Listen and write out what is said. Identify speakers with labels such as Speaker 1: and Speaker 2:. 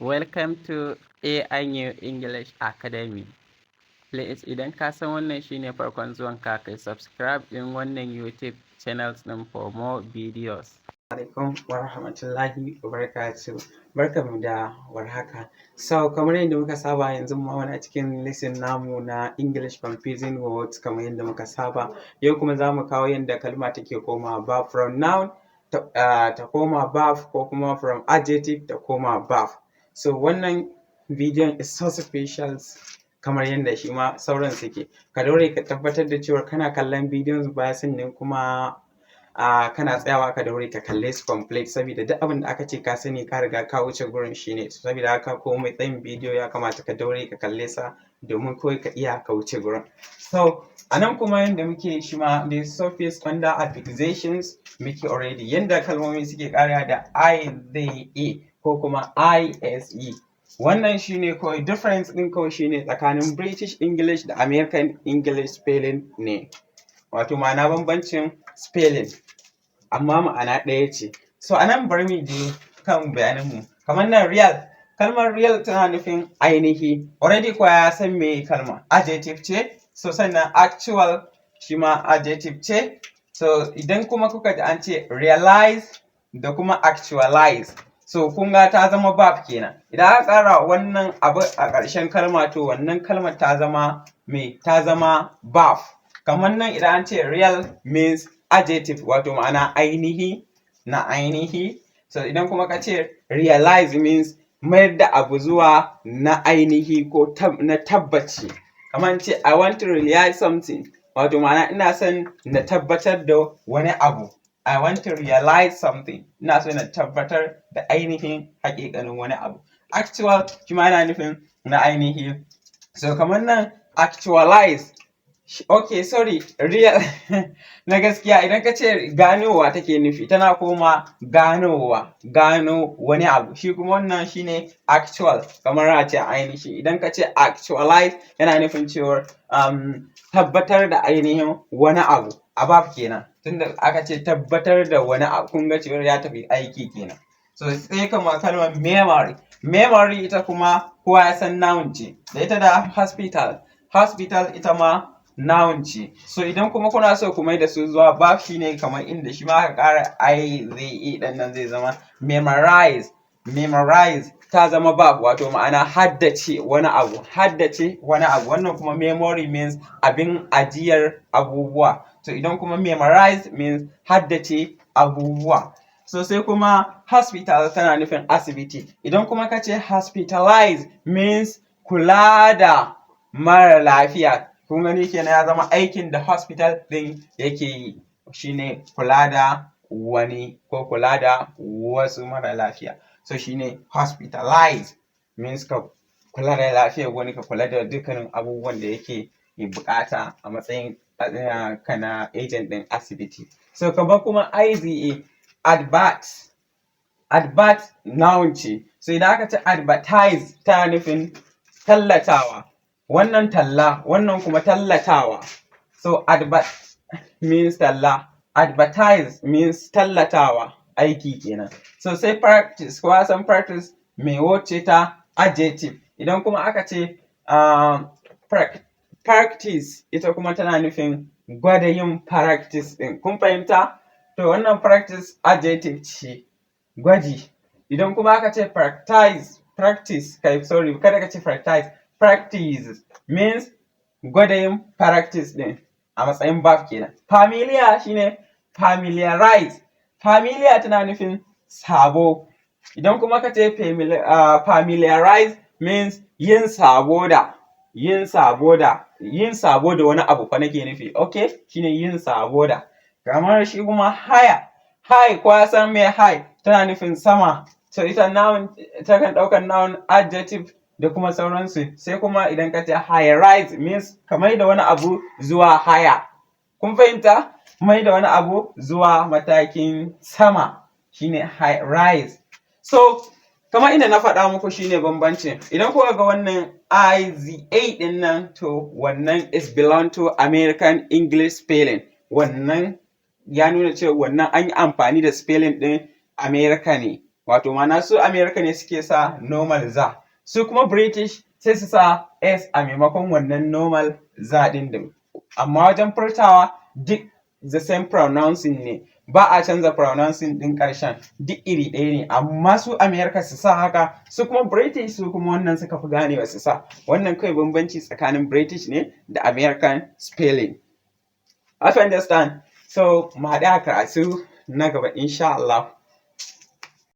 Speaker 1: Welcome to AI New English Academy. Please, idan ka san wannan shine farkon zuwan ka, kai subscribe ɗin wannan YouTube channels ɗin for more videos.
Speaker 2: Alaikum wa rahmatullahi wa barakatuh. Barkanmu da warhaka. So kamar yadda muka saba, yanzu ma muna cikin lesson namu na English confusing words. Kamar yadda muka saba, yau kuma za mu kawo yadda kalma take komawa verb, from noun ta koma verb, ko kuma from adjective ta koma verb. So wannan bidiyon is so special kamar yadda shi ma sauran suke. Ka daure ka tabbatar da cewa kana kallon bidiyon baya, sannan kuma kana tsayawa ka daure ka kalle su complete, saboda duk abin da aka ce ka sani, ka riga ka wuce gurin shi ne. Saboda haka komai tsayin bidiyo, ya kamata ka daure ka kalle sa domin kawai ka iya ka wuce gurin. So a nan kuma yanda muke shi ma the suffix under affixations muke already, yanda kalmomi suke ƙarewa da I, Z, E ko kuma ISE. Wannan shi ne kawai difference ɗin, kawai shi ne tsakanin British English da American English spelling ne. Wato ma'ana bambancin spelling, amma ma'ana ɗaya ce. So a nan bari mu je kan bayaninmu. Kamar nan real, kalmar real tana nufin ainihi, already kowa ya san meye kalma, adjective ce. So sannan actual shi ma adjective ce. So idan kuma kuka ji an ce realize da kuma actualize, so kun ga ta zama verb kenan. Idan aka ƙara wannan abu a ƙarshen kalma, to wannan kalmar ta zama me? Ta zama verb. Kamar nan idan an ce real means adjective, wato ma'ana ainihi, na ainihi. So idan kuma ka ce realize means mayar da abu zuwa na ainihi ko na tabbaci. Kamar in ce "I want to realize something", wato ma'ana ina son na tabbatar da wani abu. I want to realize something, ina so na tabbatar da ainihin haƙiƙanin wani abu. Actual shi ma yana nufin na ainihi. So kamar nan actualize, okay, sorry, real na gaskiya. Idan ka ce ganowa take nufi, tana koma ganowa, gano wani abu. Shi kuma wannan shine actual, kamar a ce ainihi. Idan ka ce actualize, yana nufin cewar tabbatar da ainihin wani abu, a verb kenan. Tunda aka ce tabbatar da wani abu, kun ga cewar ya tafi aiki kenan. So sai kamar kalmar memory. Memory ita kuma kowa ya san noun ce, da ita da hospital. Hospital ita ma noun ce. So idan kuma kuna so ku mai da su zuwa verb, shine kamar inda shi ma aka ƙara I Z E ɗin nan, zai zama memorize. Memorize ta zama verb, wato ma'ana haddace wani abu, haddace wani abu. Wannan kuma memory means abin ajiyar abubuwa. To idan kuma memorize means haddace abubuwa. So sai kuma hospital tana nufin asibiti. Idan kuma ka ce hospitalize means kula da mara lafiya. Kun gani kenan, ya zama aikin da hospital ɗin yake yi shine kula da wani ko kula da wasu mara lafiya. So shine hospitalize means ka kula da lafiyar wani, ka kula da dukkanin abubuwan da yake buƙata a matsayin ka na agent ɗin asibiti. So kamar kuma IZE, advert. Advert noun ce. So idan aka ce advertise, tana nufin tallatawa. Wannan talla, wannan kuma tallatawa. So advert means talla, advertise means tallatawa, aiki kenan. So sai practice, kowa ya san practice mai word ce ta adjective. Idan kuma aka ce practice, ita kuma tana nufin gwada yin practice ɗin. Kun fahimta? To wannan practice adjective ce, gwaji. Idan kuma aka ce practice, practice kai, sorry, kada ka ce practice, practice means gwada yin practice ɗin a matsayin verb kenan. Familiar shine familiarize. Familiar tana nufin sabo. Idan kuma ka ce familiarize means yin sabo da, yin sabo da, yin sabo da wani abu fa nake nufi, okay, shine yin sabo da. Kamar shi kuma higher, high, kowa ya san meye high, tana nufin sama. So ita noun, takan ɗaukan noun, adjective da kuma sauransu. Sai kuma idan ka ce high rise means ka maida wani abu zuwa higher. Kun fahimta? Maida wani abu zuwa matakin sama shine high rise. So kamar inda na faɗa muku shine bambancin. Idan kuka ga wannan IZA ɗin nan, to wannan is belong to American English spelling. Wannan ya nuna cewa wannan an yi amfani da spelling ɗin America ne. Wato ma'ana su America ne suke sa normal za, su kuma British sai su sa S a maimakon wannan normal za ɗin da. Amma wajen furtawa duk the same pronouncing ne, ba a canza pronouncing ɗin ƙarshen, duk iri ɗaya ne. Amma su America su sa haka, su kuma British su kuma wannan suka fi ganewa su sa. Wannan kawai bambanci tsakanin British ne da American spelling. Hope you understand. So mu haɗu a karatu na gaba insha Allah.